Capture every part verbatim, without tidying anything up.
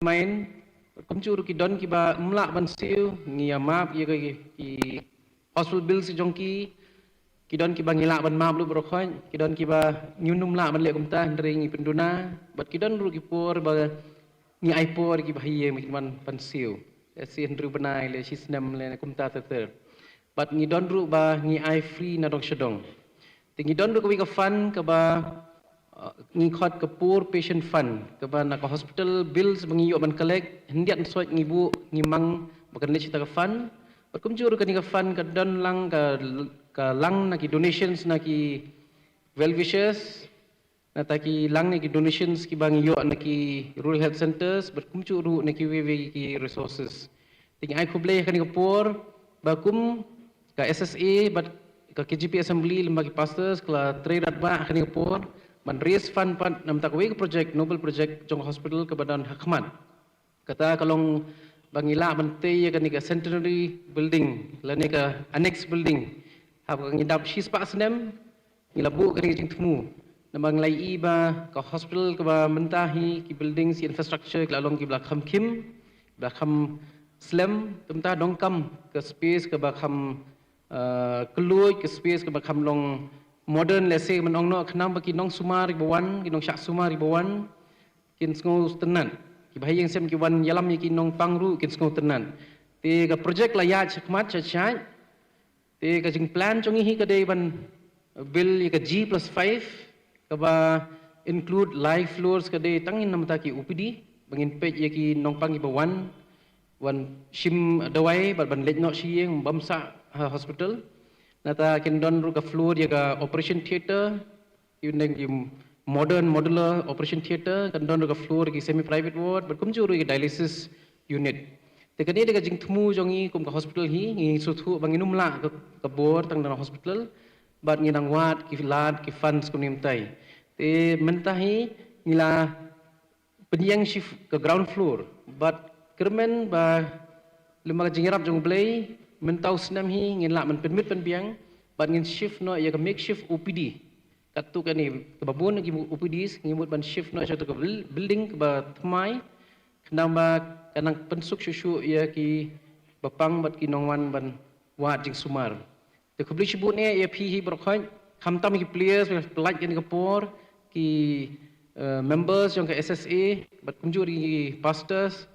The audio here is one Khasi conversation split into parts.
main. Kumjuh ruh ki don kiba ym lah ban siew, ngi ïa map ïa ki, ki hospital bills jong ki. Ki don kiba ngi lah ban map ruh baroh khoit, ki don kiba ngi ym lah ban leh kumta hynrei ngi pynduna. Bad ki don ruh ki por ba ngi ai por kiba ha ïing ba kin wan ban siew. Lehse hynriew bnai, lehse shi snem, lehse kumta ter ter. Bad ngi don ruh ba ngi ai free na dong sha dong. Te ngi don ruh kawei ka fund kaba, uh, ngi khot ka poor patient fund, kaba na ka hospital bills ba ngi ïoh ban collect, hyndiat hynsoit ngi buh, ngi mang ba kan leit sha kata ka fund. Bad kumjuh ruh kane ka fund ka don lang ka, ka lang na ki donations na ki well wishers, nangta ki lang na ki donations kiba ngi ïoh na ki rural health centres, bad kumjuh ruh na kiwei kiwei ki resources. Te ngi ai khublei ha kane ka por ba kum ka S S A bad ka K J P Assembly lem bad ki pastors ka la trei radbah ha kane ka por ban raise fund pat namar kawei ka project, noble project jong ka hospital kaba don ha khmat. Kata ka long ba ngi lah ban tei ïa kane ka centenary building lane ka annex building. Haba ngi dap shispah snem, ngi la buh kane ka jingthmu. Namar ngi la ïohi ba ka hospital kaba mynta hi, ki buildings, ki infrastructure ki la long kiba la kham khim, kiba la kham slem, te mynta donkam ka space kaba kham, uh, kylluid, ka space kaba kham long modern, lehse ban ong noh, khnang ba ki nongsumar kiba wan, ki nongshah sumar kiba wan kin sngewtynnat. Kiba ha ïing sem ki wan ïalam ïa ki nongpang ruh kin sngewtynnat. Te ka project la ïaid shakhmat shashai. Te ka jingplan jong ngi hi ka dei ban build ïa ka G plus five, kaba include lai floors, ka dei tang namar ki O P D ba ngin peit ïa ki nongpang kiba wan, wan shim dawai bad ban leit noh sha ïing, bym sah ha hospital. Nangta kin don ruh ka floor ïa ka operation theatre, ïa kine ki modern modular operation theatre, kan don ruh ka floor ki semi private ward, bad kumjuh ruh ki dialysis unit. Te kane dei ka jingthmu jong ngi kum ka hospital hi, ngi sngewthuh ba ngin ym lah ka, ka bor tang da ka hospital, bad ngi nang wad ki lad ki funds kumne mynta. Te mynta hi ngi la pynïeng shift ka ground floor. Bad kyrmen ba lem bad ka jingïarap jong U Blei, mynta u snem hi ngin lah ban pynmih pynbiang, bad ngin shift noh ïa ka makeshift O P D. Katto katne kaba bun ki O P Ds ngi mut ban shift noh sha katu ka buil-, building kaba thymmai, khnang ba kan nang pynsuk shuh shuh ïa kiba pang bad ki nongwan ban wad jingsumar. Te khublei shibun eh ïa phi hi baroh khoit, khamtam ki players ba pynlait kane ka por, ki, eh, members jong ka S S A, bad kumjuh ruh ki pastors,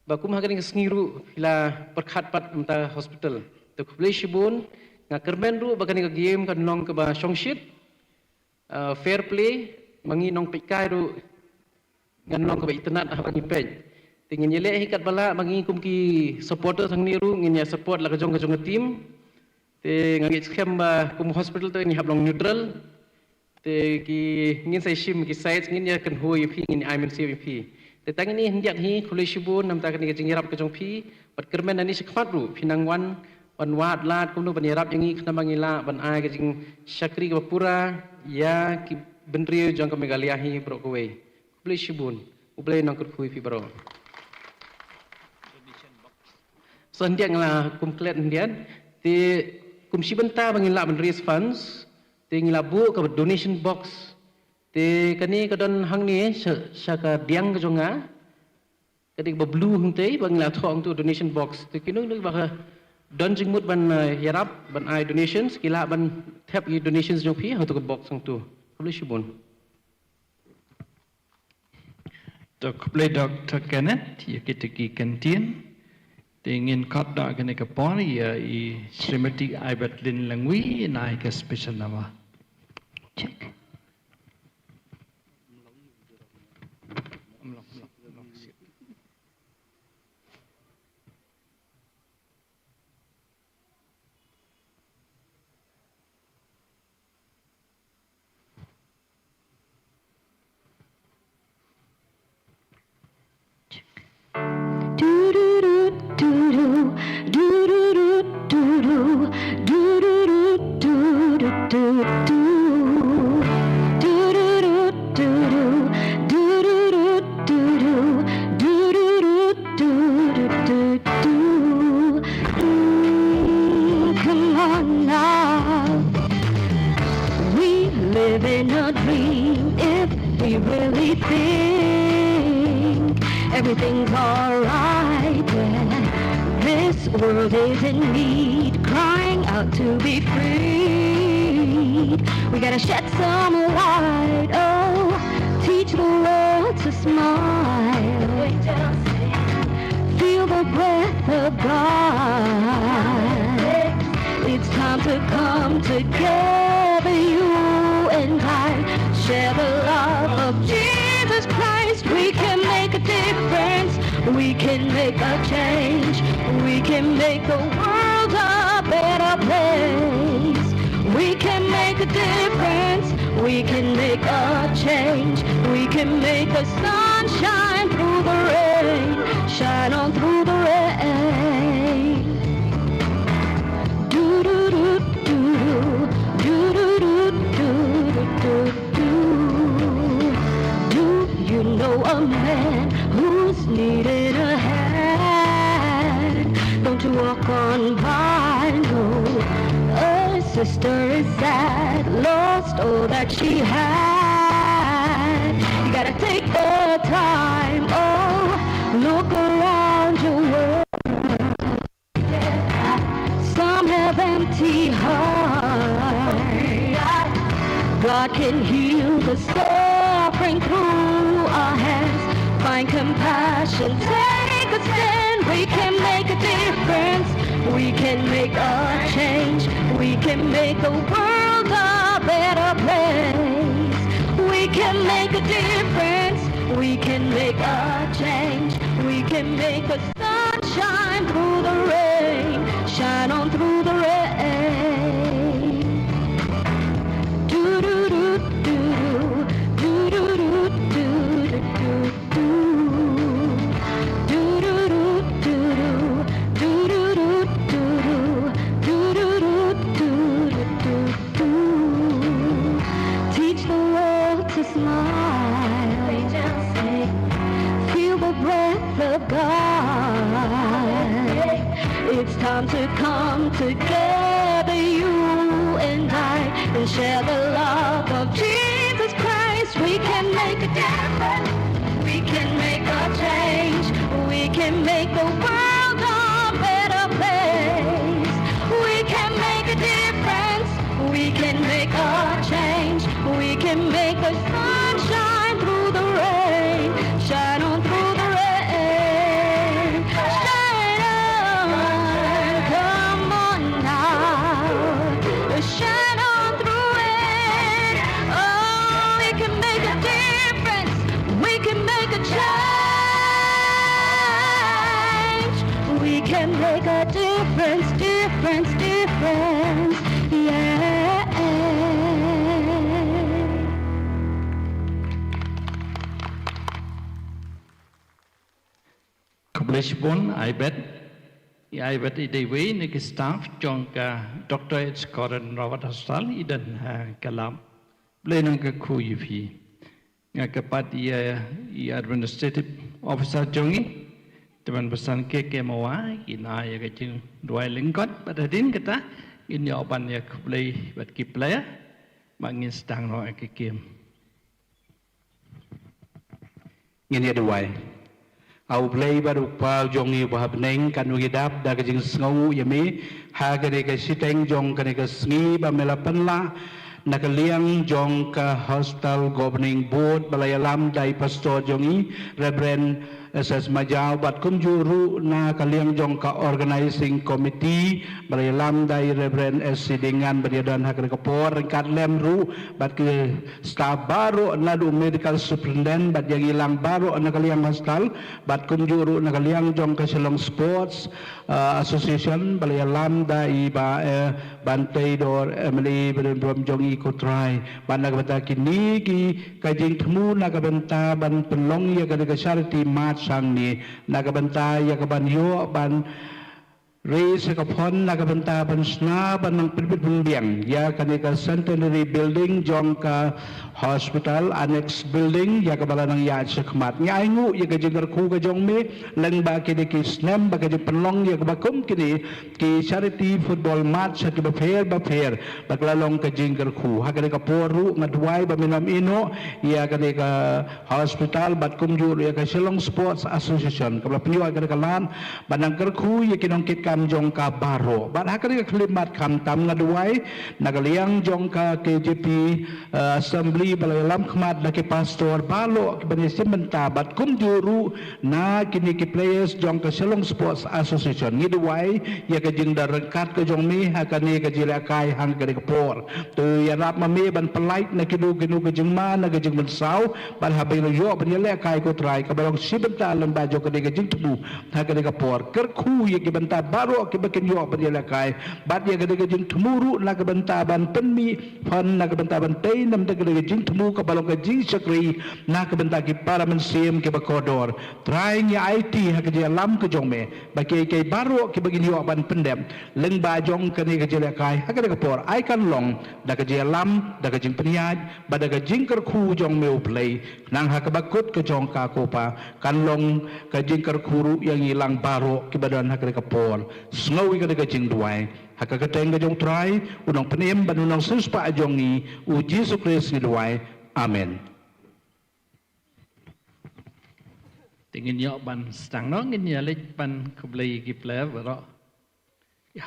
ba kum ha kane ka sngi ruh phi la pyrkhat pat mynta hospital. Te khublei shibun, nga kyrmen ruh ba kane ka game kan long kaba shongshit, eh, fair play, ba ngi nongpeitkai ruh ngan long kaba itynnad haba ngi peit. Te ngin ïaleh hi katba lah, ba ngi kum ki supporters hangne ruh ngin ïa support la ka jong ka jong ka team. Te nga ngeit skhem ba kum hospital te ngin hap long neutral. Te ki ngin sa shim ki sides, ngin ïa kynhun ïa phi, ngin ai mynsiem ïa phi. Te tang ine hyndiat hi, khublei shibun namar kane ka jingïarap ka jong phi. Bad kyrmen nangne shakhmat ruh phin nang wan, wan wad lad kumno ban ïarap ïa ngi khnang ba ngi lah ban ai ka jingshakri kaba pura ïa ki bynriew jong ka Meghalaya hi baroh kawei. Khublei shibun. U Blei un nang kyrkhu ïa phi baroh. So hyndiat nga la kum klet hyndiat. Te kum shi bynta ba ngin lah ban raise funds, te ngi la buh ka donation box. Te kane ka don hangne sha, sha ka diang ka jong nga. Ka dei kaba blue hangtei, ba ngi la thoh hangtu donation box. Te kino kino ba ka don jingmut ban, eh, ïarap ban ai donations, ki lah ban thep ïa donations jong phi hangtu ka box hangtu. Khublei shibun. To khublei Doctor Kenneth ïa kita ki kyntien. Te ngin khot da kane ka por ïa i Srimati Aibatlin Lyngwi, yn ai ka special number. Check. Alright, yeah. This world is in need, crying out to be freed. We gotta shed some light, oh, teach the world to smile. Feel the breath of God. It's time to come together, you and I. Share the love of Jesus Christ. We can make a difference. We can make a change. We can make the world a better place. We can make a difference. We can make a change. We can make the sun shine through the rain. Shine on through the rain. Do do do do do do do do do do do. Do you know a man who's needing a hand? Don't you walk on by, no. A sister is sad, lost all that she had. You gotta take the time, oh, look around your world. Some have empty hearts. God can heal the suffering through our hands. Find compassion, take a stand. We can make a difference. We can make a change. We can make the world a better place. We can make a difference. We can make a change. We can make the sun shine through the rain. Shine on through the rain. Do do do do do do do do do do do. Do do do do do do do do do do do do do do do. Teach the world to smile. Feel the breath of God. It's time to come together, you and I, and share the love of Jesus Christ. We can make a difference. We can make a change. We can make the world a better place. We can make a difference. We can make a change. We can make the sun shine through the rain. Shine on through the rain. Shine on. Come on now. Shine on through it. Oh, we can make a difference. We can make a change. We can make a difference, difference, difference. Yeah. Khublei shibun, ai bet. Ai bet i dei wei na ki staff jong ka Doctor H Corin Rawat Hospital i don ha ka lab. Khublei nongkyrkhu ïa phi. Nga kyrpad ïa i administrative officer jong ngi, te ban pynsan ke ke mawa, kin ai ïa ka jingduwai lyngkot, bad hadien kata ngin ïoh ban ïa khublei bad ki player, ba ngin sdang noh ïa ka game. Ngin ïa duwai. A U Blei bad U Kpa jong ngi uba ha bneng, katno ngi dap da ka jingsngewnguh ïa me ha kane ka shiteng jong kane ka sngi ba me la pynlah na ka liang jong ka Hostel Governing Board ba la ïalam da i Pastor jong ngi Reverend S S Majaw, bad kumjuh ruh na ka liang jong ka Organizing Committee ba la ïalam da i Reverend S C Dingan, bad ïa don ha kane ka por ryngkat lem ruh bad ki staff baroh, naduh Medical Superintendent bad ïa ngi lang baroh na ka liang hostel, bad kumjuh ruh na ka liang jong ka Shillong Sports, uh, Association ba la ïalam da i Bah, eh, Banteidor M L A ba don burom jong i, ko Trai. Bad na ka bynta kine ki ka jingthmu na ka bynta ban pynlong ïa ka, ka charity march hangne, na ka bynta ïa ka ban ïoh ban raise ïa ka fund na ka bynta ban shna ban nang pynbit pynbiang ïa kane ka Centenary Building jong ka hospital, annex building ïa kaba la nang ïaid shakhmat. Ngi ainguh ïa ka jingkyrkhu ka jong me lyngba kine ki snem bad ka jingpynlong ïa kaba kum kine ki charity football match ha kiba pher ba pher, ba ka la long ka jingkyrkhu. Ha kane ka por ruh nga duwai ba me nym ïehnoh ïa kane ka hospital bad kumjuh ruh ïa ka Shillong Sports Association kaba la pynïoh ïa kane ka lad ban nang kyrkhu ïa ki nongkitkam jong ka baroh. Bad ha kane ka khyllipmat khamtam nga duwai na ka liang jong ka K J P, eh, Assembly ba la ïalam khmat da ki pastor baroh kiba ïashim bynta bad kumjuh ruh na kine ki players jong ka Shillong Sports Association. Ngi duwai ïa ka jingdon ryngkat ka jong me ha kane ka jingïalehkai ha kane ka por. To ïarap ma me ban pynlait na kino kino ka jingma na ka jingpynsaw bad haba ïoh ban ïalehkai, ko Trai, kaba long shi bynta lyngba jong kane ka jingthmu ha kane ka por. Kyrkhu ïa ki bynta baroh kiba kin ïoh ban ïalehkai bad ïa kane ka jingthmu ruh na ka bynta ban pynmih fund na ka bynta ban tei na ka bynta kane ka jingthmu kaba long ka jingshakri na ka bynta ki para mynsiem kiba kordor. Trai, ngi aiti ha ka jingïalam ka jong me ba kiei kiei baroh kiba kin ïoh ban pyndep lyngba jong kane ka jingïalehkai ha kane ka por, ai kan long da ka jingïalam, da ka jingpynïaid bad da ka jingkyrkhu jong me, U Blei. Khnang ha kaba kut ka jong ka, ko Pa, kan long ka jingkyrkhu ruh ïa ngi lang baroh kiba don ha kane ka por. Sngew ïa kane ka jingduwai ha ka kyrteng ka jong U Trai, U Nongpynim bad U Nongsiewspah jong ngi, U Jisu Khrist, ngi duwai. Amen. Te ngin ïoh ban sdang noh, ngin ïa leit ban khublei ïa ki player baroh. Ïa.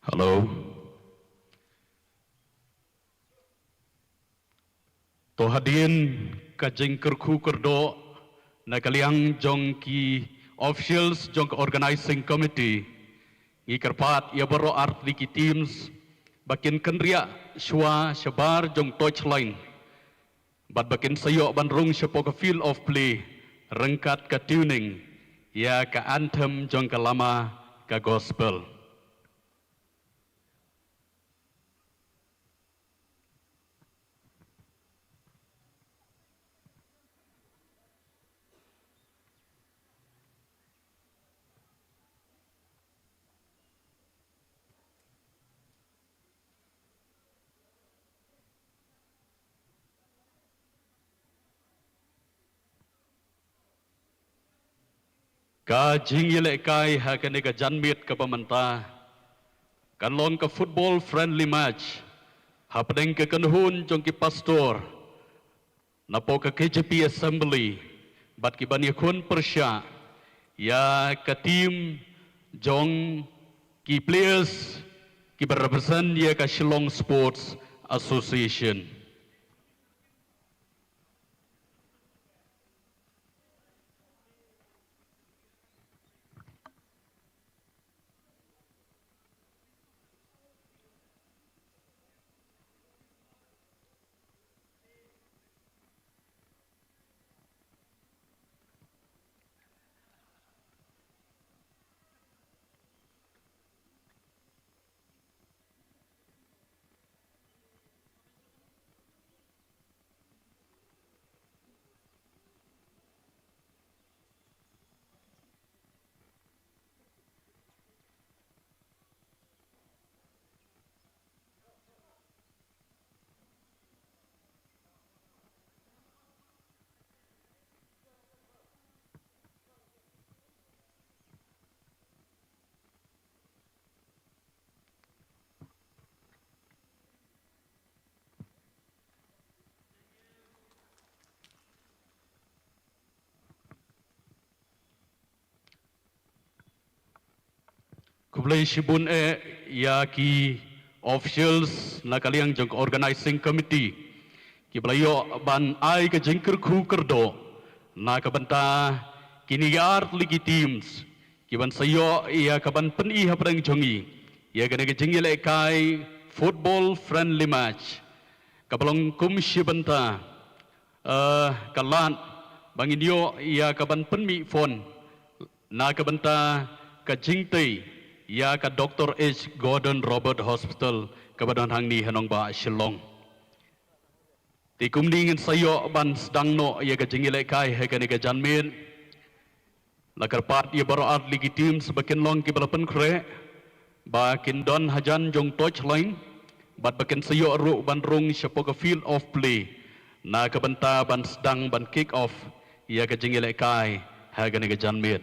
Hello. To hadien ka jingkyrkhu kyrdoh na ka liang jong ki officials jong ka organizing committee, ngi kyrpad ïa baroh artylli ki teams ba kin kynriah shuwa shabar jong touchline bad ba kin sa ïoh ban rung shapoh ka field of play ryngkat ka tuning ïa ka anthem jong ka lama ka gospel. Ka jingïalehkai ha kane ka janmiet kaba mynta kan long ka football friendly match hapdeng ka kynhun jong ki pastor napoh ka K J P Assembly bad ki ban ïakhun pyrshah ïa ka team jong ki players kiba represent ïa ka Shillong Sports Association. Khublei shibun eh ïa ki officials na ka liang jong ka organizing committee kiba la ïoh ban ai ka jingkyrkhu kyrdoh na ka bynta kine ki artylli ki teams kiban sa ïoh ïa kaban pyni hapdeng jong ngi ïa kane ka jingïalehkai football friendly match kaba long kum shi bynta, eh, ka lad ba ngin ïoh ïa kaban pynmih fund na ka bynta ka jingtei ïa ka Doctor H Gordon Roberts Hospital kaba don hangne ha nongbah Shillong. Te kumne ngin sa ïoh ban sdang noh ïa ka jingïalehkai ha kane ka janmiet. La kyrpad ïa baroh artylli ki teams ba kin long kiba la pynkhreh ba kin don hajan jong touchline bad ba kin sa ïoh ruh ban rung shapoh ka field of play na ka bynta ban sdang ban kick off ïa ka jingïalehkai ha kane ka janmiet.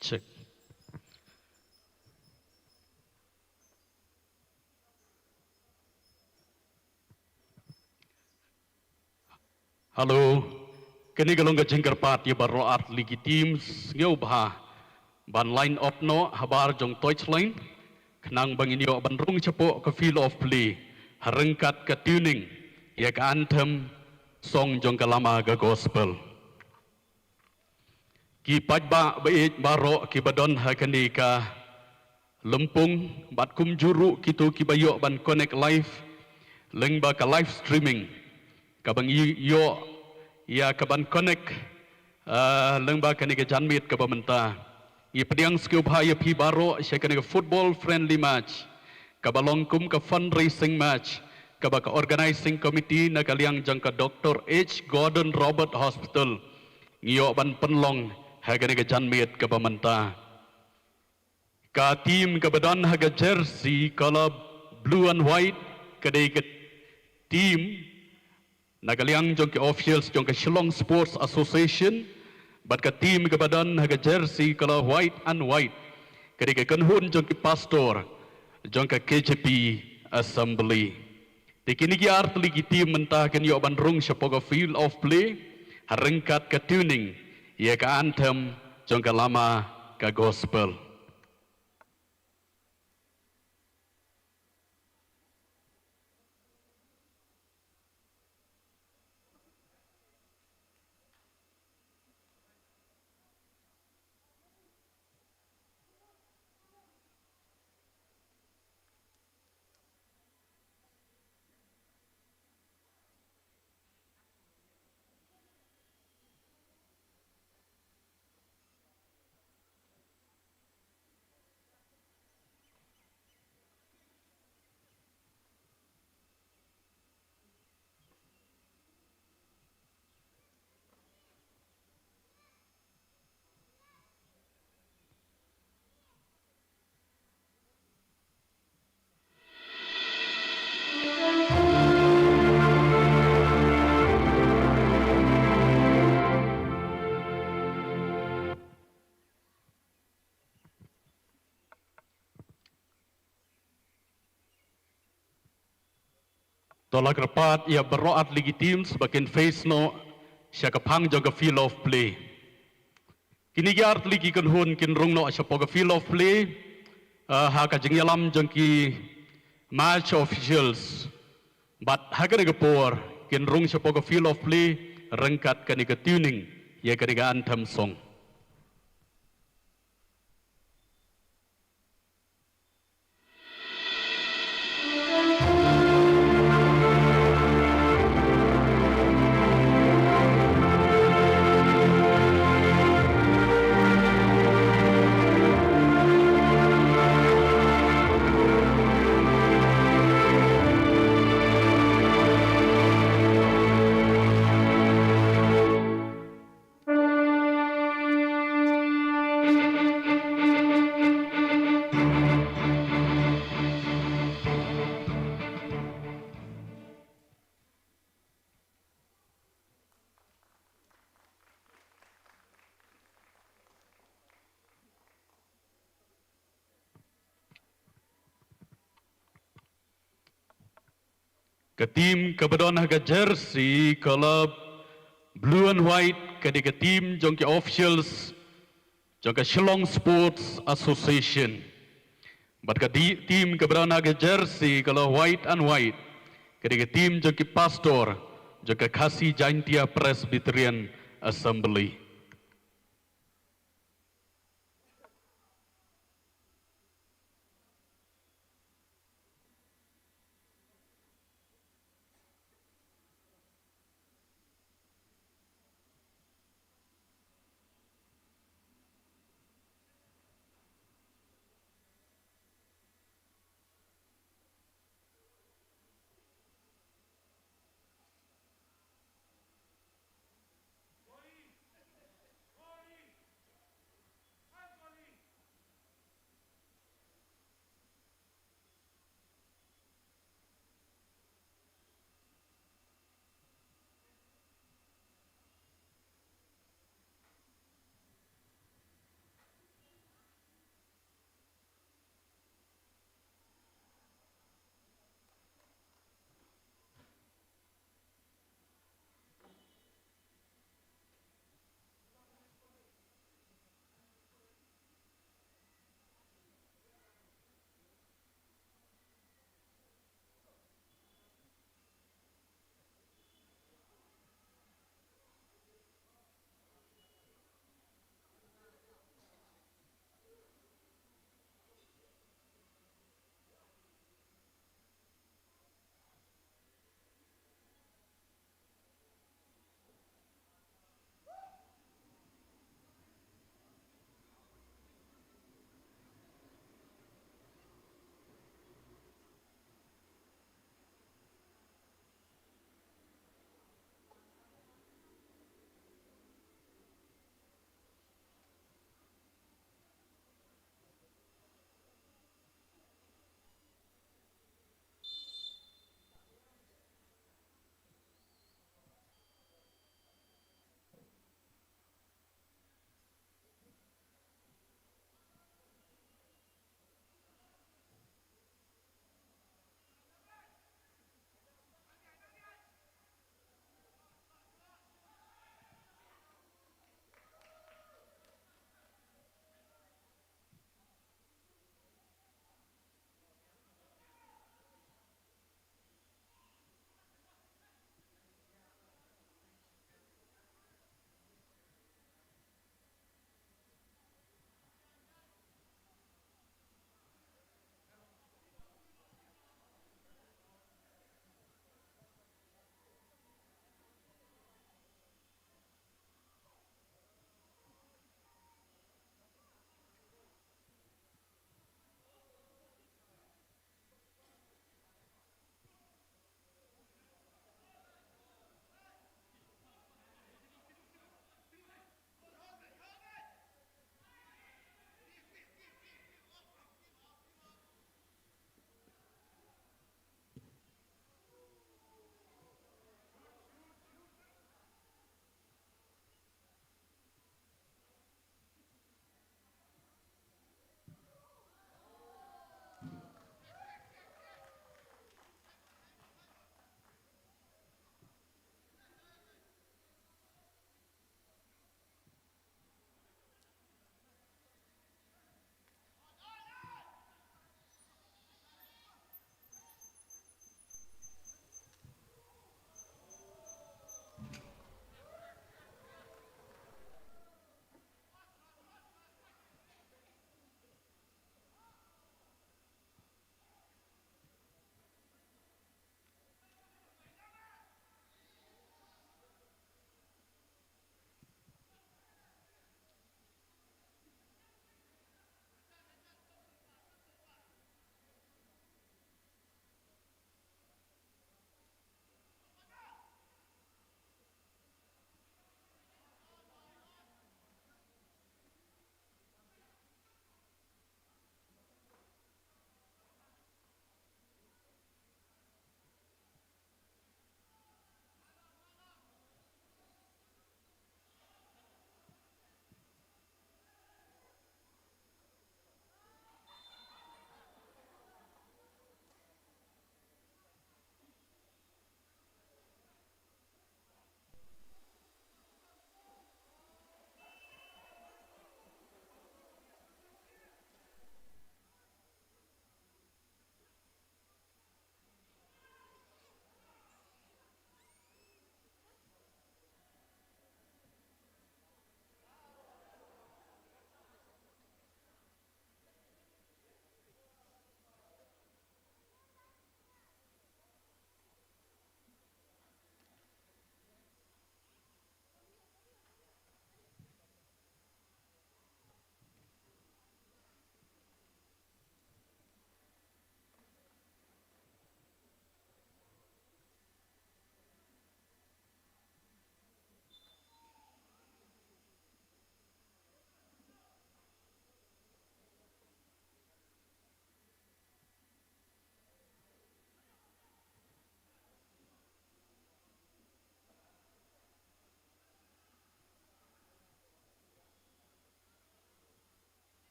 Check. Hello. Kane ka long ka jingkyrpad ïa baroh artylli ki teams, sngewbha ban line up noh habar jong touchline, khnang ba ngin ïoh ban rung shapoh ka field of play ha ryngkat ka tuning ïa ka anthem song jong ka lama ka gospel. Ki paidbah ba ïeit baroh kiba don ha kane ka lympung bad kumjuh ruh kito kiba ïoh ban connect live lyngba ka live streaming kaba ngi ïoh ïa kaban connect, ah, lyngba kane ka janmiet kaba mynta. Ngi pdiang sngewbha ïa phi baroh sha kane ka football friendly match kaba long kum ka fundraising match kaba ka organizing committee na ka liang jong ka Doctor H Gordon Roberts Hospital ngi ïoh ban pynlong ha kane ka janmiet kaba mynta. Ka team kaba don ha ka jersey colour Blue and White ka dei ka team na ka liang jong ki officials jong ka Shillong Sports Association, bad ka team kaba don ha ka jersey color white and white ka dei ka kynhun jong ki pastor jong ka K J P Assembly. Te kine ki artylli ki team mynta kin ïoh ban rung shapoh ka field of play ha ryngkat ka tuning ïa ka anthem jong ka lama ka gospel. To la kyrpad ïa baroh artylli ki teams ba kin face noh sha ka phang jong ka field of play. Kine ki artylli ki kynhun kin rung noh shapoh ka field of play, eh, ha ka jingïalam jong ki match officials. Bad ha kane ka por kin rung shapoh ka field of play ryngkat kane ka tuning ïa kane ka anthem song. Ka team kaba don ha ka jersey color blue and white ka dei ka team jong ki officials jong ka Shillong Sports Association. Bad ka di-, team kaba don ha ka jersey color white and white ka dei ka team jong ki pastor jong ka Khasi Jaintia Presbyterian Assembly.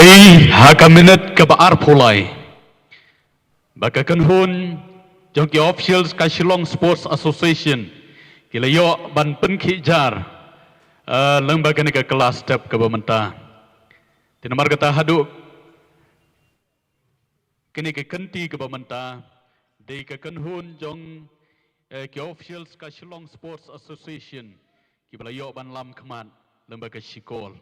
Ha ka minit kaba arphew lai, ba ka kynhun jong ki officials ka Shillong Sports Association ki la ïoh ban pynkhih jar, eh, lyngba kane ka kylla step kaba mynta. Te namar kata haduh kane ka kynti kaba mynta, dei ka kynhun jong, eh, ki officials ka Shillong Sports Association kiba la ïoh ban lam khmat lyngba ka shi kol.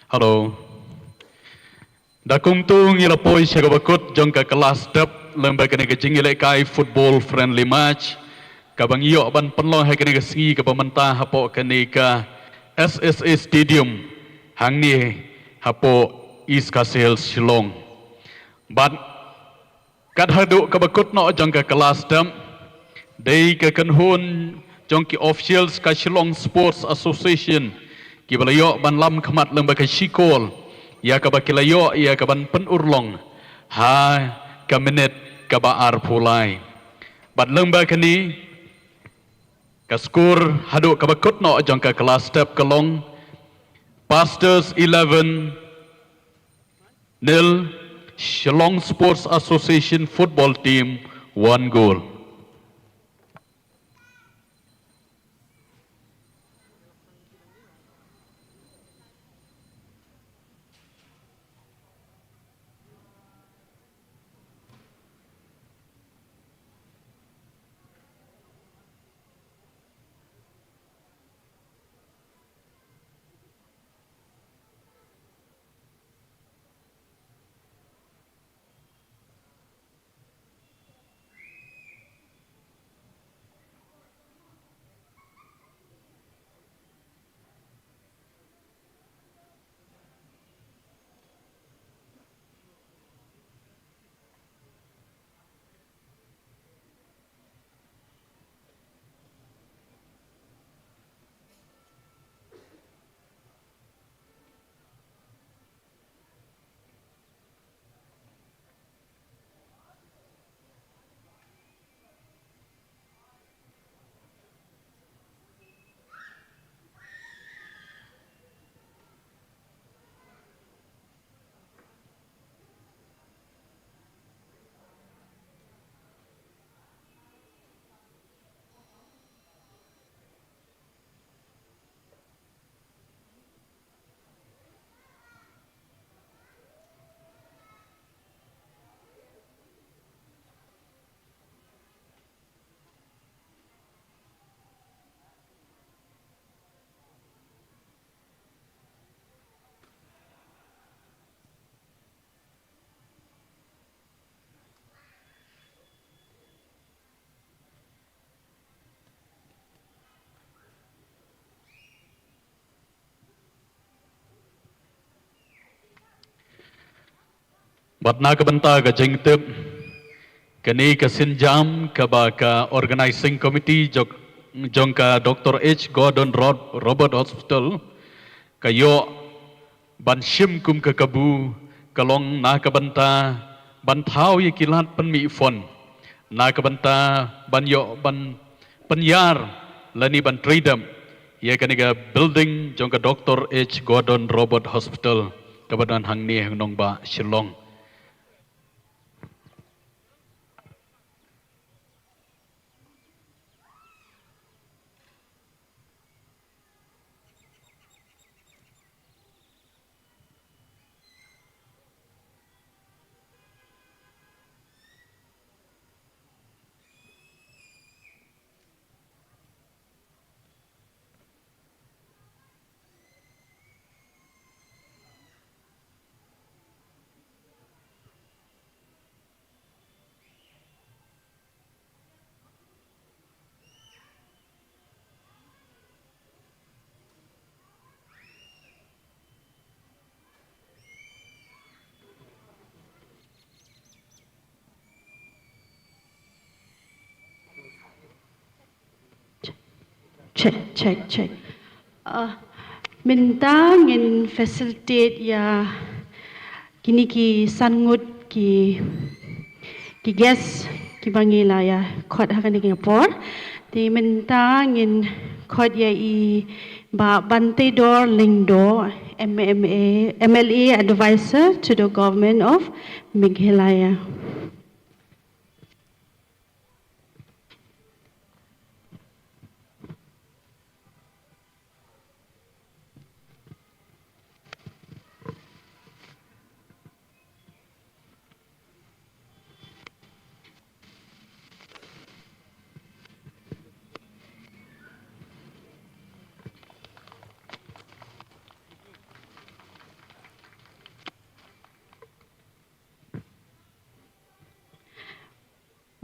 Hello. Da kumtu ngi la poi sha kaba kut jong ka klas dep lyngba kane ka jingïalehkai football friendly match kaba ngi ïoh ban pynlong ha kane ka sngi kaba mynta hapoh kane ka S S A Stadium hangne hapoh East Khasi Hills, Shillong. Bad kat haduh kaba kut noh jong ka klas dep, dei ka kynhun jong ki officials ka Shillong Sports Association kiba la ïoh ban lam khmat lyngba ka shikol ïa kaba ki la ïoh ïa kaban pynurlong ha ka minit kaba arphew lai. Bad lyngba kane ka score haduh kaba kut noh jong ka klas dep ka long Pastors eleven nil, Shillong Sports Association football team one goal. Bad na ka bynta ka jingtip, kane ka sienjam kaba ka organizing committee jong, jong ka Doctor H Gordon Rod-, Roberts Hospital ka ïoh ban shim kum ka kabu ka long na ka bynta ban thaw ïa ki lad pynmih fund na ka bynta ban ïoh ban pynïar lane ban trei dep ïa kane ka building jong ka Doctor H Gordon Roberts Hospital kaba don hangne ha Nongbah Shillong. Check, check, check. Ah, mynta ngin facilitate ïa kine ki san ngut ki, ki guest kiba ngi la ïa khot ha kane ka por. Te mynta ngin khot ïa i Bah Banteidor Lyngdoh, M M A, M L A Advisor to the Government of Meghalaya.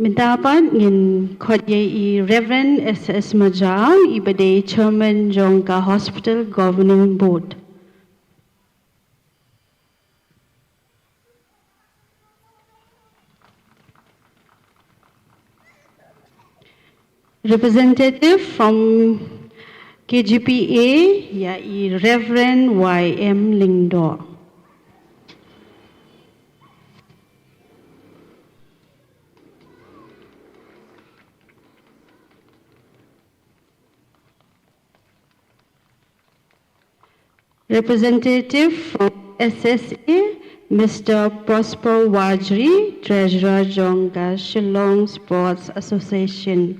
Mynta pat ngin khot ïa i Reverend S S Majaw, i ba dei Chairman jong ka Hospital Governing Board. Representative from K G P A, ïa i Reverend Y M Lyngdoh. Representative from S S A, Mister Prosper Warjri, Treasurer jong ka Shillong Sports Association.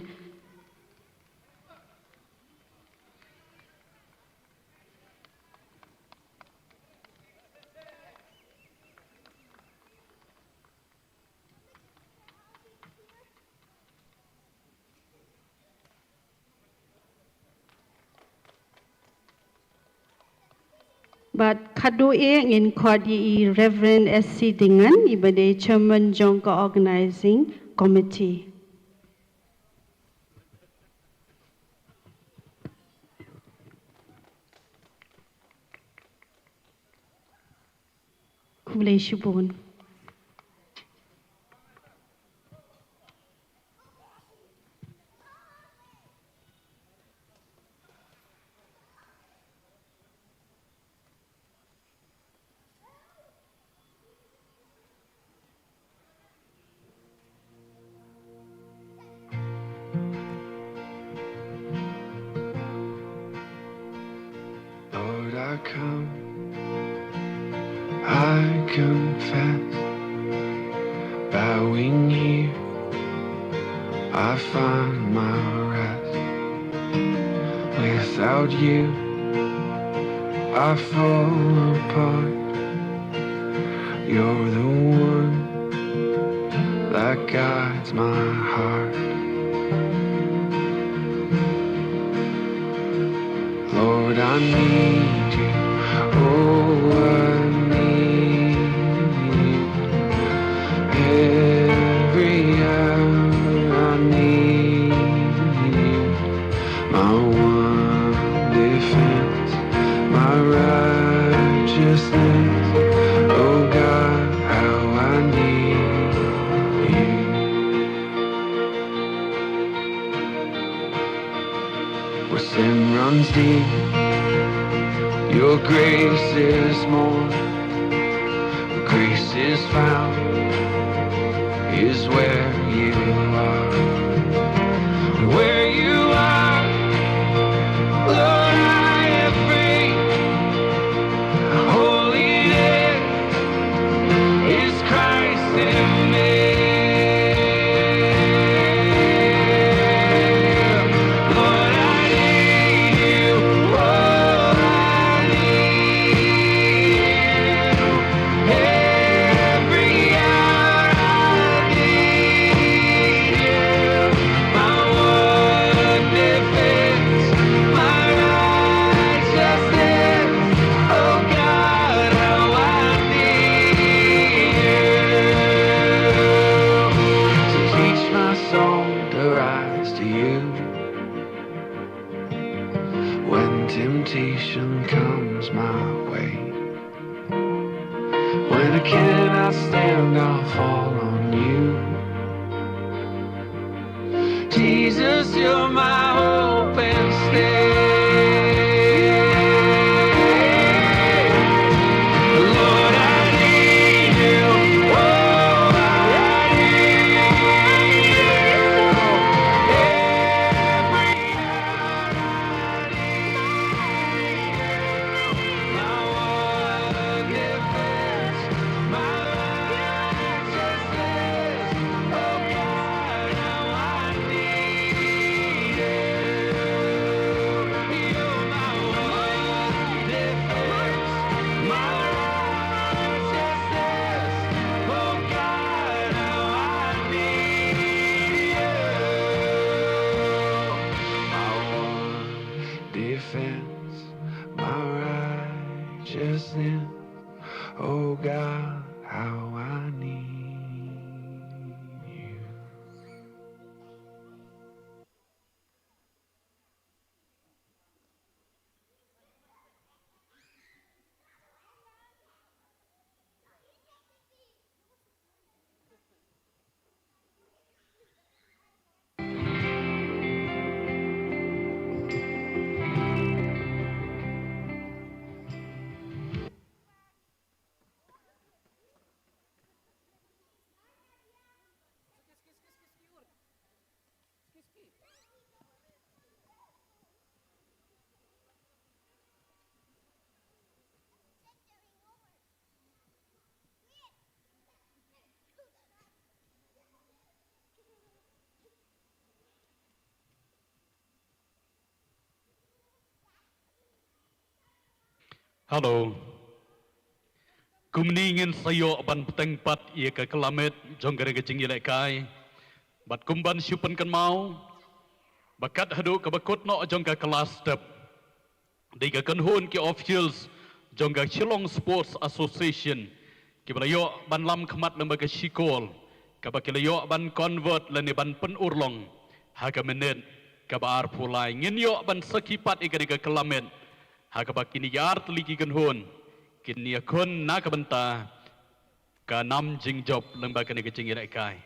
Bad khadduh eh ngin khot ïa i Reverend S C Dingen, i ba dei Chairman jong ka Organizing Committee. Khublei shibun. Lord, I come, I confess, bowing here, I find my rest. Without you, I fall apart. You're the one that guides my heart. Lord, I need you. Oh, I need you. Every hour I need you. My one defense, my righteousness. Oh God, how I need you. Where sin runs deep, your grace is more. Where grace is found is where you are. Where you are, Lord, I am free. Holiness is Christ in me. Lord, I need you. Oh, I need you. Every hour I need you. My one defense, my righteousness. Oh God, how I need you. To teach my soul to rise to you. When temptation comes my way, when I cannot stand, I'll fall on you. Jesus, you're my hope and stay. Lord, I need you. Oh, I need you. Every hour I need you. My one defense, my righteousness. Oh God, how I need you. You're my one defense, my righteousness. Oh God, how I need you. My one defense, my righteousness. Oh God, how I need you. Hello. Kumne ngin sa ïoh ban bteng pat ïa ka kyllamet jong ka jingïalehkai. Bad kum ban shu pynkynmaw ba kat haduh kaba kut noh jong ka class step, dei ka kynhun ki officials jong ka Shillong Sports Association kiba la ïoh ban lam khmat lyngba ka shikol kaba ki la ïoh ban convert lane ban pynurlong ha ka minit kaba arphew lai. Ngin ïoh ban sakhi pat ïa ka dei ka kyllamet ha kaba kine ki artylli ki kynhun kin ïakhun na ka bynta ka nam jingjop lyngba kane ka jingïalehkai.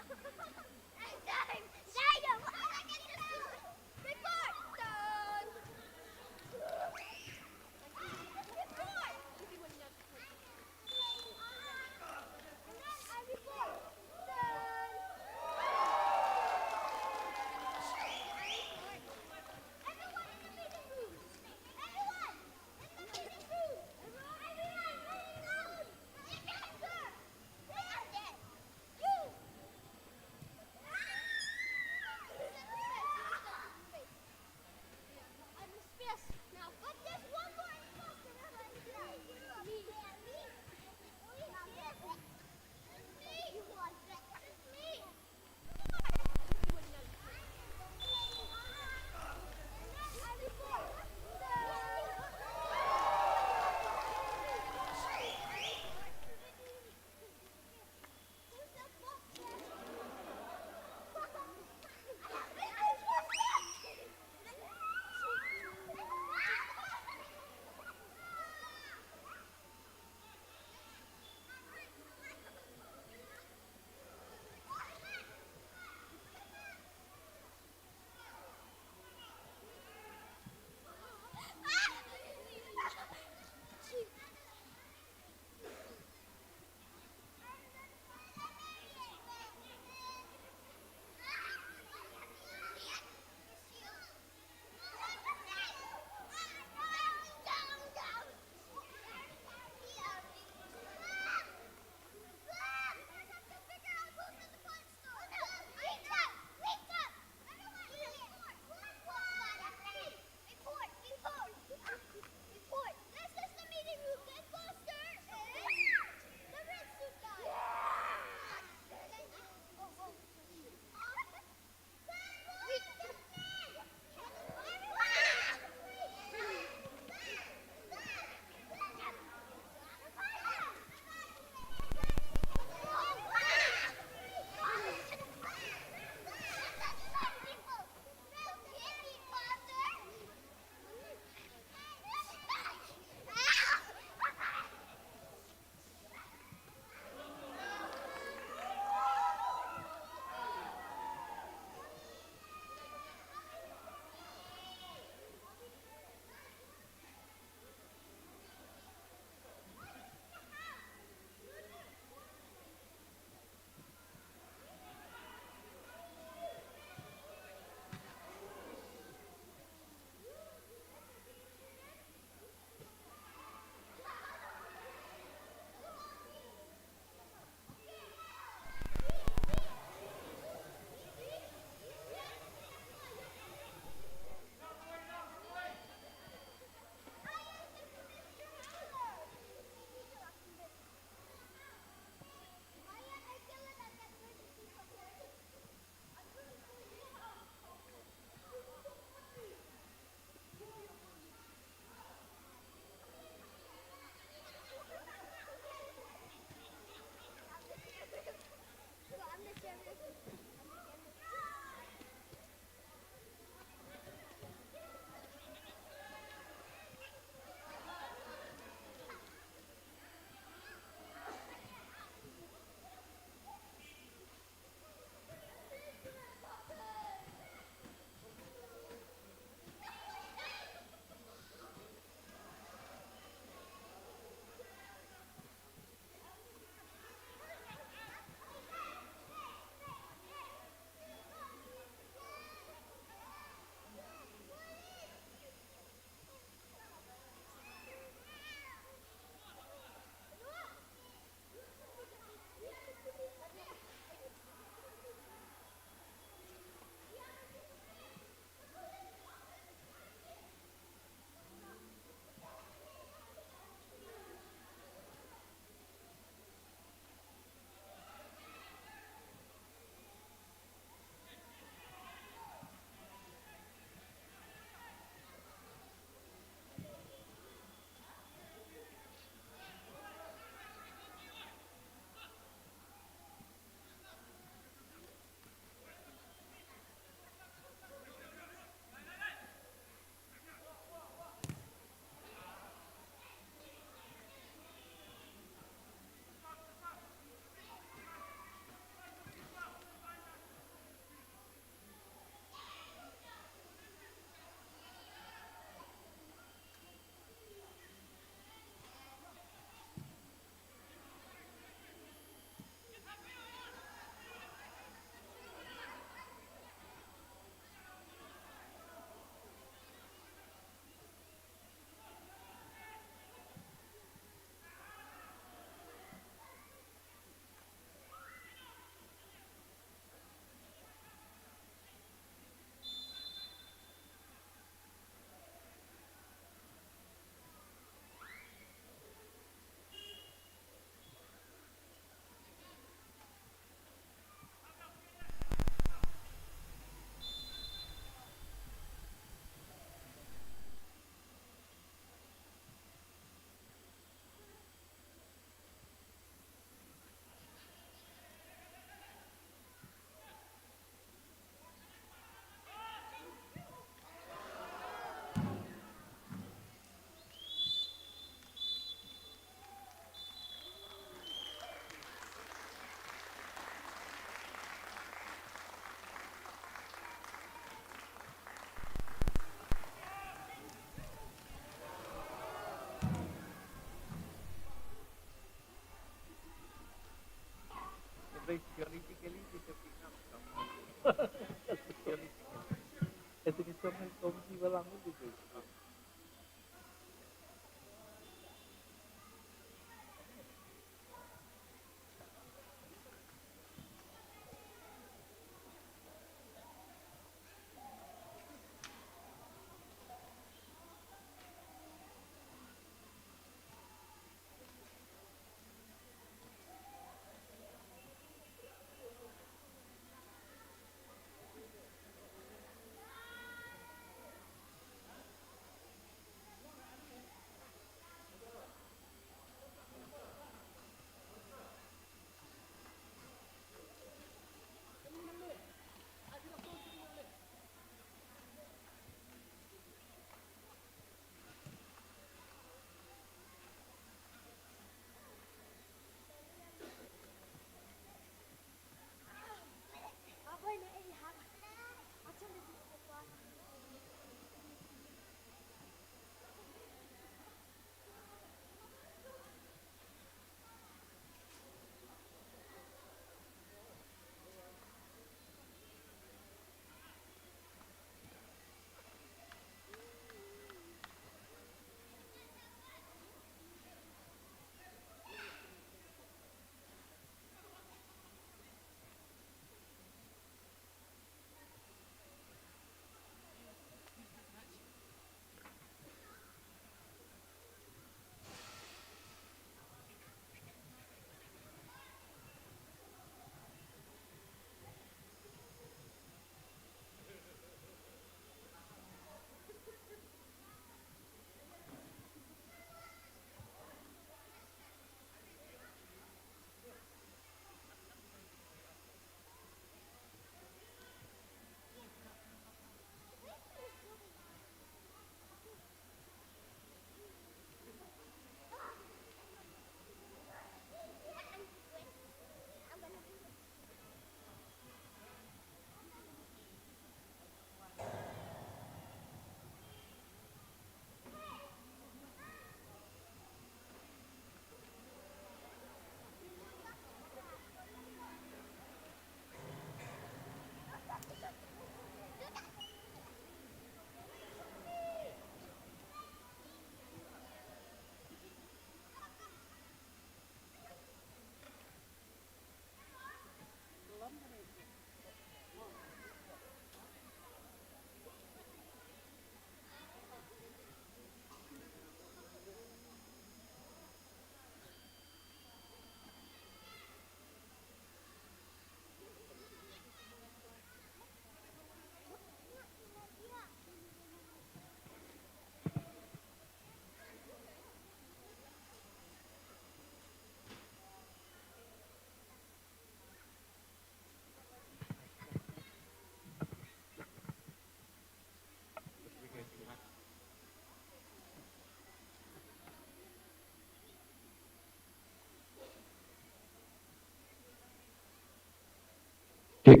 Check.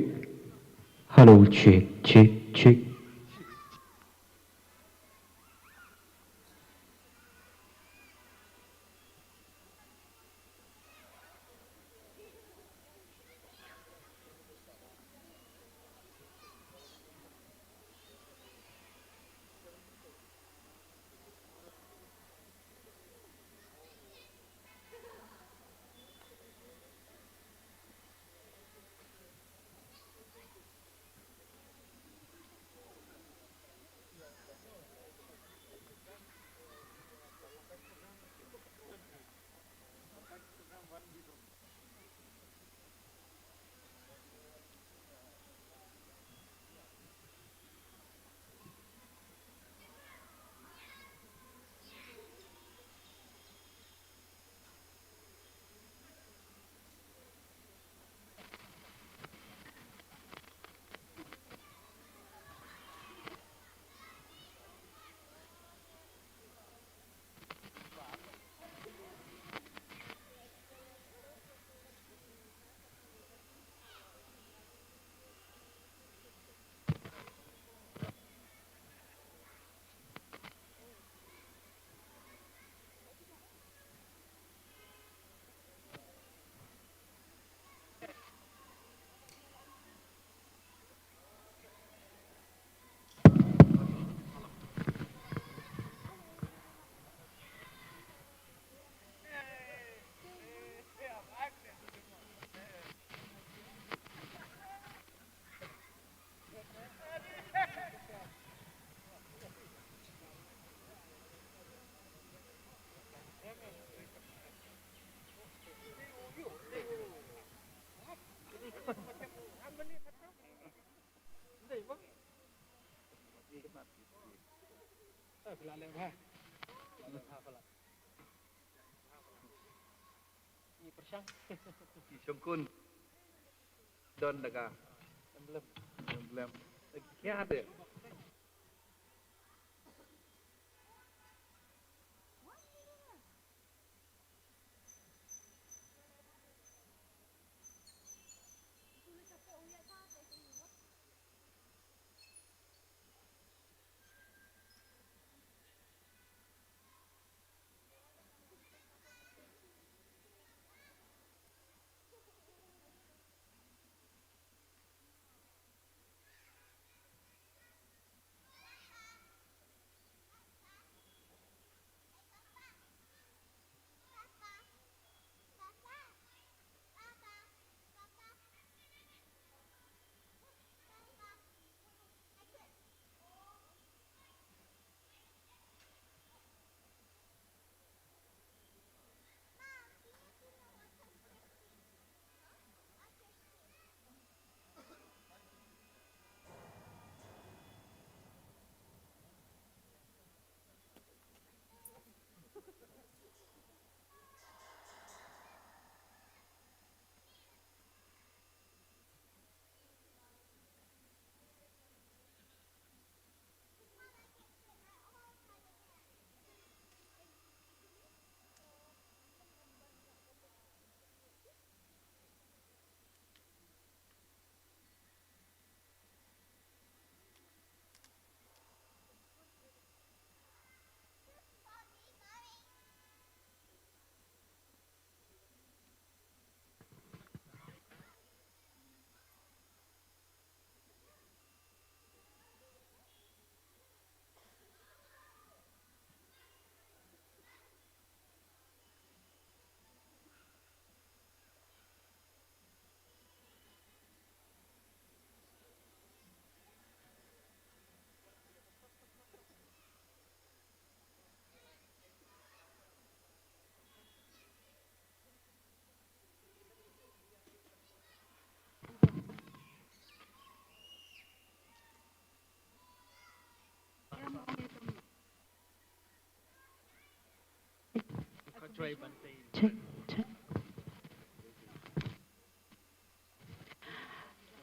Hello, check, check, check. Ki shongkun don da ka emblem. Emblem. Ki khia de.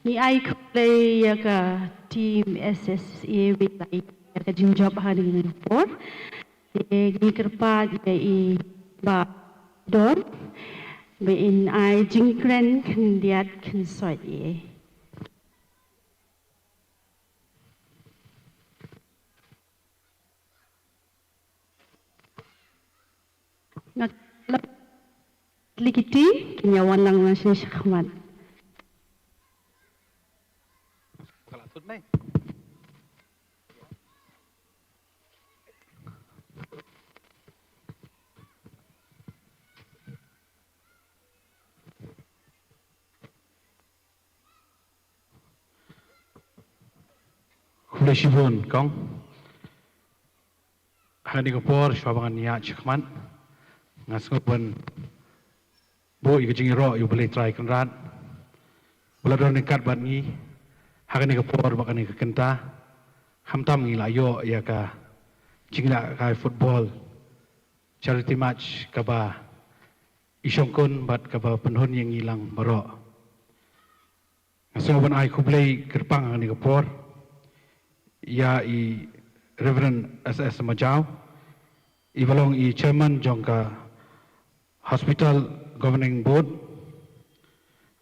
Ngi ai khublei ïa ka team S S A Wei Lai ïa ka jingjop ha kane ka por. Te ngi kyrpad ïa i Bah Don ba in ai jingkren khyndiat khynsoit ïa. Nga kyrpad ïa ki team kin ïa wan lang na sha khmat. Khublei shibun kong. Ha kane ka por shuwa ba ngan ïaid shakhmat, nga sngew ban buh ïa ka jingïaroh ïa U Blei Trai Kynrad ba la don ryngkat bad ngi ha kane ka por bad kane ka kynta. Khamtam ngi la ïoh ïa ka jinglehkai football charity match kaba i shongkun bad kaba pynhun ïa ngi lang baroh. Nga sngew ban ai khublei kyrpang ha kane ka por ïa i Reverend S S Majaw, i ba long i chairman jong ka Hospital Governing Board,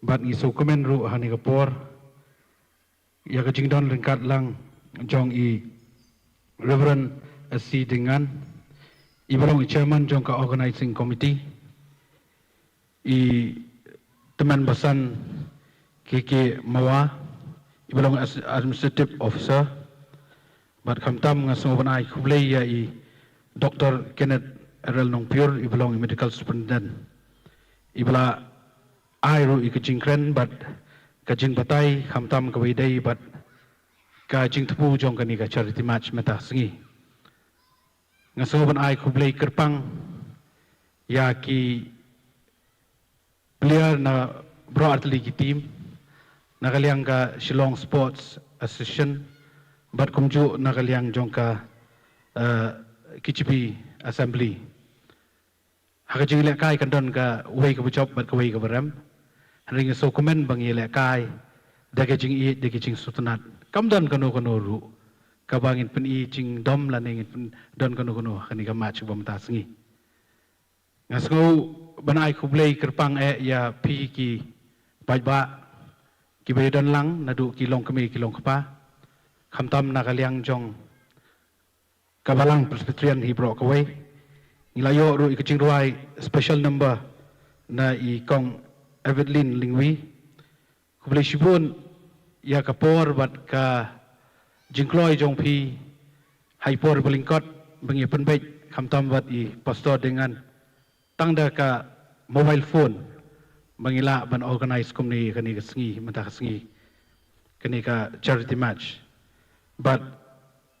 bad ngi sngewkmen ruh ha kane ka por ïa ka jingdon ryngkat lang jong i Reverend S C Ding Ngan, i ba long i chairman jong ka organizing committee, i Tymmen Basan K K Mawa, i ba long as-, administrative officer, bad khamtam nga sngew ban ai khublei ïa i Doctor Kenneth R L Nongpyiur, i ba long i medical superintendent, i ba la ai ruh ïa ka jingkren bad ka jingbatai khamtam kaba ïadei bad ka jingthmu jong kane ka charity match mynta ka sngi. Nga sngew ban ai khublei kyrpang ïa ki player na baroh artylli ki team, na ka liang ka Shillong Sports Association, Bad kumjuh na ka liang jong ka uh, K G B Assembly. Ha ka jinglehkai kan don kawei kaba jop bad kawei kaba rem. Hynrei nga sngewkmen ba ngi lehkai da ka jingïeit, da ka jingsngewtynnat. Kam don kano kano ruh kaba ngin pyni jingdom lane ngin pyn, don kano kano ha kane ka match ba mynta sngi. Nga sngew ban ai khublei kyrpang eh ïa phi ki paidbah kiba ïadon lang naduh ki longkmie ki longkpa, khamtam na ka liang jong ka Balang Presbyterian hi baroh kawei. Ngi la ïoh ruh ïa ka jingrwai special number na i Kong Evelyn Lyngwi. Khublei shibun ïa ka por bad ka jingkloi jong phi ha i por ba lyngkot ba ngi pynbeit, khamtam bad i Pastor Dengan, tang da ka mobile phone ba ngi lah ban organize kumne kane ka sngi, mynta ka sngi, kane ka charity match. Bad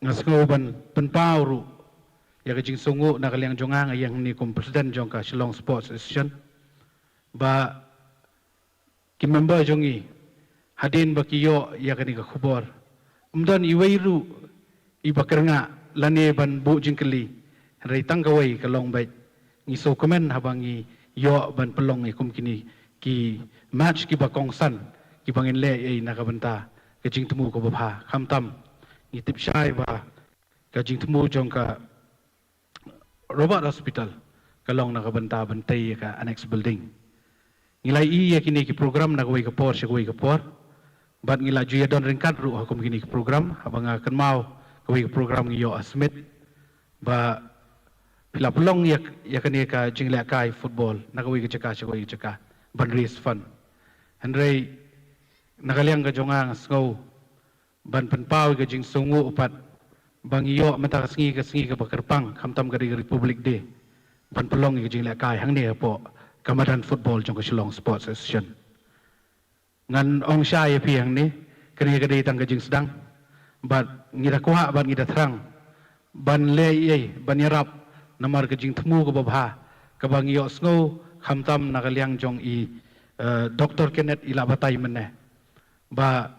nga sngew ban pynpaw ruh ïa ka jingsngewnguh na ka liang jong nga, nga ïeng hangne kum president jong ka Shillong Sports Association, ba ki member jong ngi, hadien ba ki ïoh ïa kane ka khubor, ym don iwei ruh iba kyrngah lane ban buh jingkylli. Hynrei tang kawei ka long beit, ngi sngewkmen haba ngi ïoh ban pynlong ïa kum kine ki match kiba kongsan, kiba ngin leh ei na ka bynta ka jingthmu kaba bha. Khamtam ngi tip shai ba ka jingthmu jong ka Robert Hospital ka long na ka bynta ban tei ïa ka annex building. Ngi la ïohi ïa kine ki program na kawei ka por sha kawei ka por, bad ngi la ju ïa don ryngkat ruh ha kum kine ki program. Haba nga kynmaw kawei ka program ngi ïoh ha Smit, ba phi la pynlong ïa, ïa kane ka jinglehkai football na kawei ka jaka sha kawei ka jaka ban raise fund. Hynrei na ka liang ka jong nga, nga sngew ban pynpaw ka jingsngewnguh pat ba ngi ïoh mynta ka sngi, ka sngi kaba kyrpang, khamtam ka dei ka Republic Day, ban pynlong ïa ka jinglehkai hangne hapoh ka madan football jong ka Shillong Sports Association. Ngan ong shai ïa phi hangne, kane ka dei tang ka jingsdang, bad ngi da kwah bad ngi da thrang ban leh ei ei, ban ïarap namar ka jingthmu kaba bha kaba ngi ïohsngew, khamtam na ka liang jong i, eh, Doctor Kenneth i la batai mynne, ba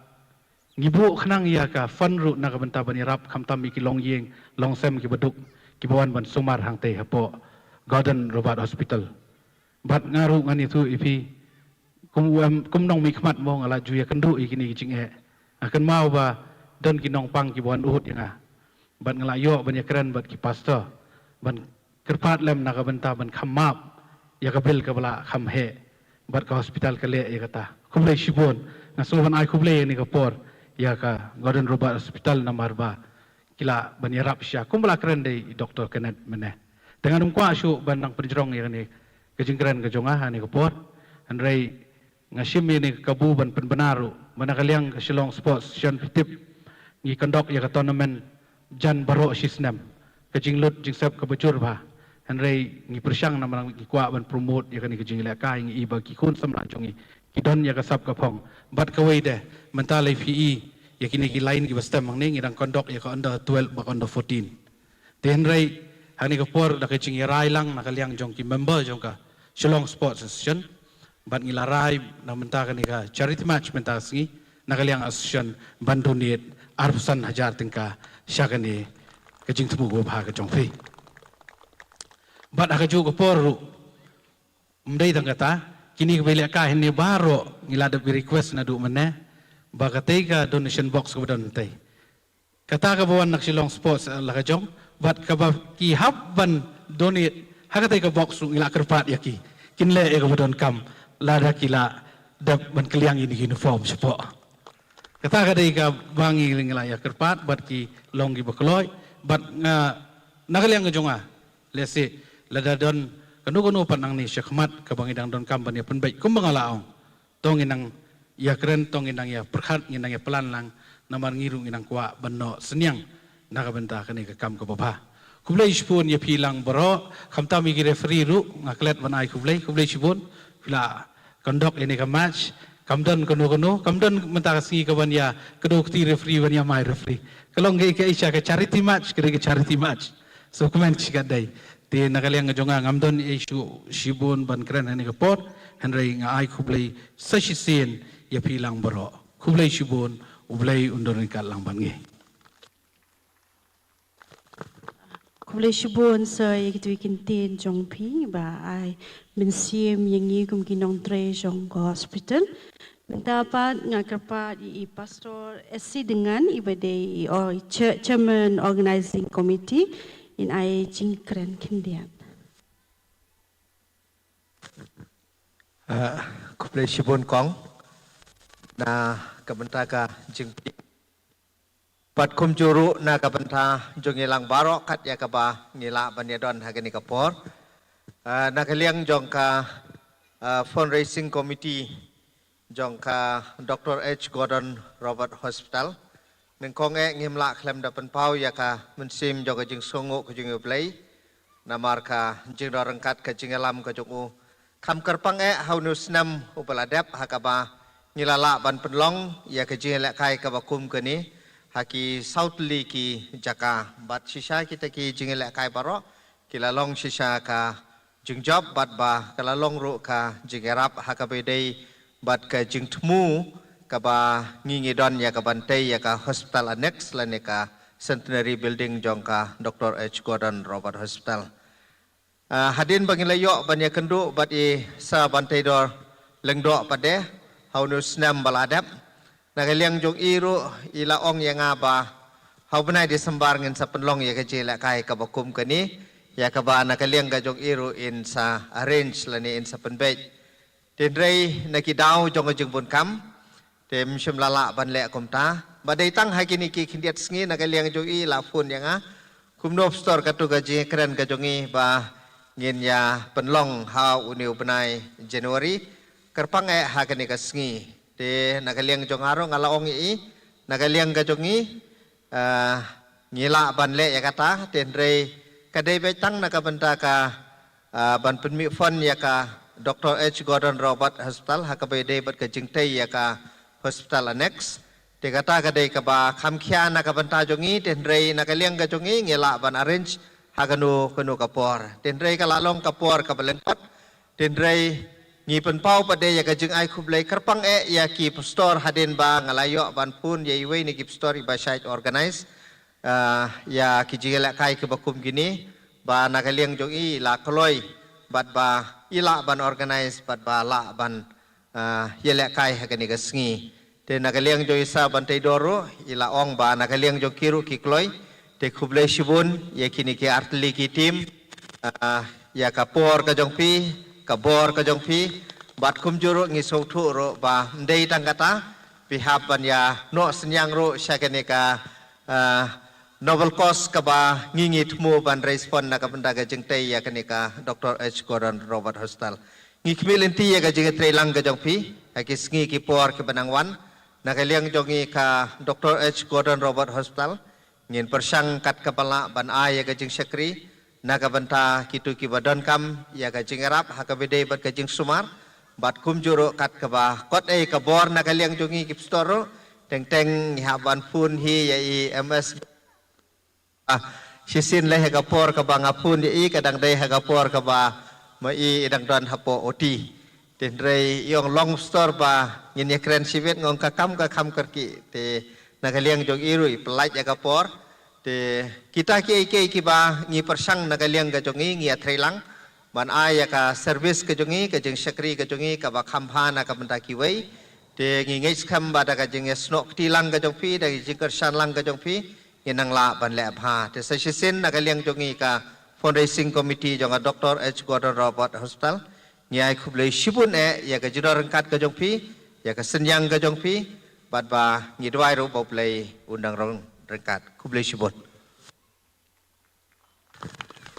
ngi buh khnang ïa ka fund ruh na ka bynta ban ïarap, khamtam ïa ki longïing longsem kiba duk, kiba wan ban sumar hangtei hapoh Gordon Roberts Hospital. Bad nga ruh ngan ïathuh ïa phi, kum u em, kum nongmihkhmat mo, nga la ju ïakynduh ïa kine ki jingeh. Nga kynmaw ba don ki nongpang kiba wan ud ïa nga, bad nga la ïoh ban ïakren bad ki pastor ban kyrpad lem na ka bynta ban kham map ïa ka bill kaba la kham heh, bad ka hospital ka leh ïa kata. Khublei shibun. Nga sngew ban ai khublei ïa kane ka por ïa ka Gordon Roberts Hospital namar ba ki lah ban ïarap shisha, kumba la kren da i Doctor Kenneth mynne. Te ngan ym kwah shuh ban nang pynjrong ïa kane ka jingkren ka jong nga ha kane ka por. Hynrei nga shim ïa kane ka kabu ban pynbna ruh ba na ka liang ka Shillong Sports Association, phi tip, ngi conduct ïa ka tournament jan baroh shi snem, ka jinglut jingsep kaba jur bha. Hynrei ngi pyrshang namar ngi kwah ban promote ïa kane ka jinglehkai, ngi i ba ki khun samla jong ngi ki don ïa ka sap ka phong. Bad kawei de, mynta lei phi i ïa kine ki line kiba stem hangne, ngi dang conduct ïa ka under twelve bad under fourteen. Te hynrei ha kane ka por, da ka jingïarai lang na ka liang jong ki member jong ka Shillong Sports Association, bad ngi la rai na mynta kane ka charity match mynta ka sngi na ka liang association ban donate arphew san hajar tyngka sha kane ka jingthmu kaba bha ka jong phi. Bad ha kajuh ka por ruh, ym dei tang kata, kine kiba ïalehkai hangne baroh ngi la dep request naduh mynne ba katei ka donation box kaba don hangtei, kata kaba wan na ka Shillong Sports, eh, la ka jong, bad kaba ki hap ban donate ha katei ka box ruh ngi la kyrpad ïa ki, kin leh ïa kaba donkam, lada ki la dep ban kylliang ïa ki uniform shapoh. Kata ka dei kaba ngi, ngi la ïa kyrpad bad ki long kiba kloi, bad nga, na ka liang ka jong nga, lehse lada don kano kano pat nangne shakhmat kaba ngi dang donkam ban ïa pynbeit, kumba nga la ong, to ngin nang ïakren, to ngin nang ïa pyrkhat, ngin nang ïa plan lang, namar ngi ruh ngi nang kwah ban noh synñiang na ka bynta kane ka kam kaba bha. Khublei shibun ïa phi lang baroh, khamtam ïa ki referee ruh nga klet ban ai khublei, khublei shibun, phi la conduct ïa kane ka match. Kam don kano kano, kam don mynta ka sngi ka ban ïa kdew kti referee, ban ïa mai referee. Ka long kaei kaei sha ka charity match, ka dei ka charity match. So kmen shi katdei. Te na ka liang ka jong nga ngam don ei shuh shibun ban kren ha kane ka por, hynrei nga ai khublei sa shisien ïa phi lang baroh. Khublei shibun, U Blei un don ryngkat lang bad ngi. Khublei shibun sa ïa kito ki ktien jong phi ba ai mynsiem ïa ngi kum ki nongtrei jong ka hospital. Mynta pat nga kyrpad ïa i Pastor S C Dengan i ba dei i or-, i chair-, chairman organizing committee in ai jingkren khyndiat. Ah, khublei shibun kong na ka bynta ka jingpyni. Bad kumjuh ruh na ka bynta jong ngi lang baroh kat ïa kaba ngi lah ban ïa don ha kane ka por. Ah, na ka liang jong ka, ah, fundraising committee jong ka Doctor H Gordon Roberts Hospital. Nyngkong eh ngim lah khlem da pynpaw ïa ka mynsiem jong ka jingsngewnguh ka jong U Blei. Namar ka jingdon ryngkat ka jingïalam ka jong u. Kham kyrpang eh ha une u snem uba la dep ha kaba ngi la lah ban pynlong ïa ka jingïalehkai kaba kum kane ha ki saw tylli ki jaka. Bad shisha kita ki jingïalehkai baroh ki la long shisha ka jingjop bad ba ka la long ruh ka jingïarap ha kaba ïadei bad ka jingthmu kaba ngi ngi don ïa ka ban tei ïa ka hospital annex lane ka centenary building jong ka Doctor H Gordon Roberts Hospital. Ah, hadien ba ngi la ïoh ban ïakynduh bad i Sir Banteidor Lyngdoh pat de ha une u snem ba la dep. Na ka liang jong i ruh i la ong ïa nga ba ha u bnai December ngin sa pynlong ïa ka jingïalehkai kaba kum kane, ïa kaba na ka liang ka jong i ruh in sa arrange lane in sa pynbeit. Te hynrei na ki daw jong ka jingbun kam te ym shym la lah ban leh kumta. Ba dei tang ha kine ki khyndiat sngi na ka liang jong i la phone ïa nga. Kumno pastor katu ka jingkren ka jong i ba ngin ïa pynlong ha une u bnai January. Kyrpang eh ha kane ka sngi. Te na ka liang jong nga ruh nga la ong ïa i na ka liang ka jong i, ah, ngi lah ban leh ïa kata, te hynrei ka dei beit tang na ka bynta ka, ah, ban pynmih fund ïa ka Doctor H Gordon Roberts Hospital ha kaba ïadei bad ka jingtei ïa ka hospital annex. Te kata ka dei kaba kham khia na ka bynta jong i, te hynrei na ka liang ka jong i ngi lah ban arrange ha kano kano ka por. Te hynrei ka la long ka por kaba lyngkot. Te hynrei ngi pynpaw pat de ïa ka jingai khublei kyrpang eh ïa ki pastor hadien ba nga la ïoh ban phone ïa iwei na ki pastor i ba shait organize, ah, ïa ki jingïalehkai kiba kum kine ba na ka liang jong i la kloi bad ba i lah ban organize bad ba lah ban, ah, ïalehkai ha kane ka sngi. Te na ka liang jong i Sir Banteidor ruh i la ong ba na ka liang jong ki ruh ki kloi. Te khublei shibun ïa kine ki artylli ki team, ah, ïa ka por ka jong phi, ka bor ka jong phi. Bad kumjuh ruh ngi sngewthuh ruh ba ym dei tang kata, phi hap ban ïa noh synñiang ruh sha kane ka, ah, noble cause kaba ngi ngi thmu ban raise fund na ka bynta ka jingtei ïa kane ka Doctor H Gordon Roberts Hospital. Ngi khmih lynti ïa ka jingïatreilang ka jong phi ha ki sngi ki por kiba nang wan. Na ka liang jong ngi ka Doctor H Gordon Roberts Hospital ngin pyrshang kat kaba lah ban ai ïa ka jingshakri na ka bynta kito kiba donkam ïa ka jingïarap ha kaba ïadei bad ka jingsumar. Bad kumjuh ruh kat kaba kot ei ka bor na ka liang jong ngi ki pastor ruh, teng teng ngi hap ban phone hi ïa i M S. Ah, shisien lei ha ka por kaba nga phone ïa i ka dang dei ha ka por kaba ma i i dang don hapoh O T. Te hynrei i ong long pastor ba ngin ïakren shibit, nga ong ka kam ka kham kyrkieh. Te na ka liang jong i ruh i pyllait ïa ka por. Te kita kiei kiei kiba ngi pyrshang na ka liang ka jong i ngi ïatreilang ban ai ïa ka service ka jong i, ka jingshakri ka jong i kaba kham bha na ka bynta kiwei. Te ngi ngeit skhem ba da ka jingïasnoh kti lang ka jong phi, da ka jingkyrshan lang ka jong phi, ngin nang lah ban leh bha. Te sa shisien na ka liang jong ngi ka fundraising committee jong ka Doctor H Gordon Roberts Hospital, ngi ai khublei shibun eh ïa ka jingdon ryngkat ka jong phi, ïa ka synñiang ka jong phi, bad ba ngi duwai ruh ba U Blei un dang rong ryngkat. Khublei shibun.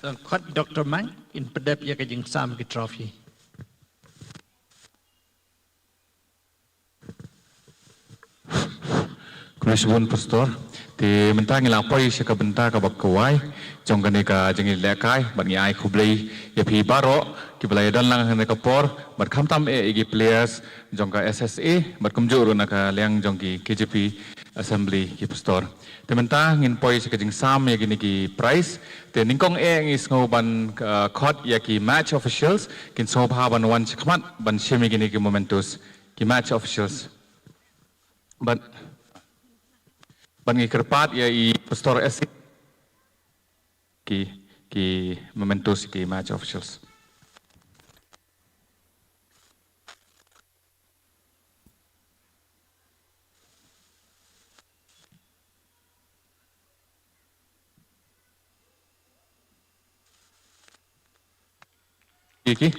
Dang khot Doctor Mike in pyndep ïa ka jingsam ki trophy. Khublei shibun pastor. Te mynta ngi la poi sha ka bynta kaba kawei jong kane ka jingïalehkai, bad ngi ai khublei ïa phi baroh kiba la ïadon lang ha kane ka por, bad khamtam eh ïa ki players jong ka S S A, bad kumjuh ruh na ka liang jong ki K J P Assembly ki pastor. Te mynta ngin poi sha ka jingsam ïa kine ki prize. Te nyngkong eh ngi sngew ban, uh, khot ïa ki match officials, kin sngewbha ban wan shakhmat ban shim ïa kine ki mementos. Ki match officials. Bad, bad ngi kyrpad ïa i Pastor S C. Ki, ki mementos ki match officials. Ki, ki.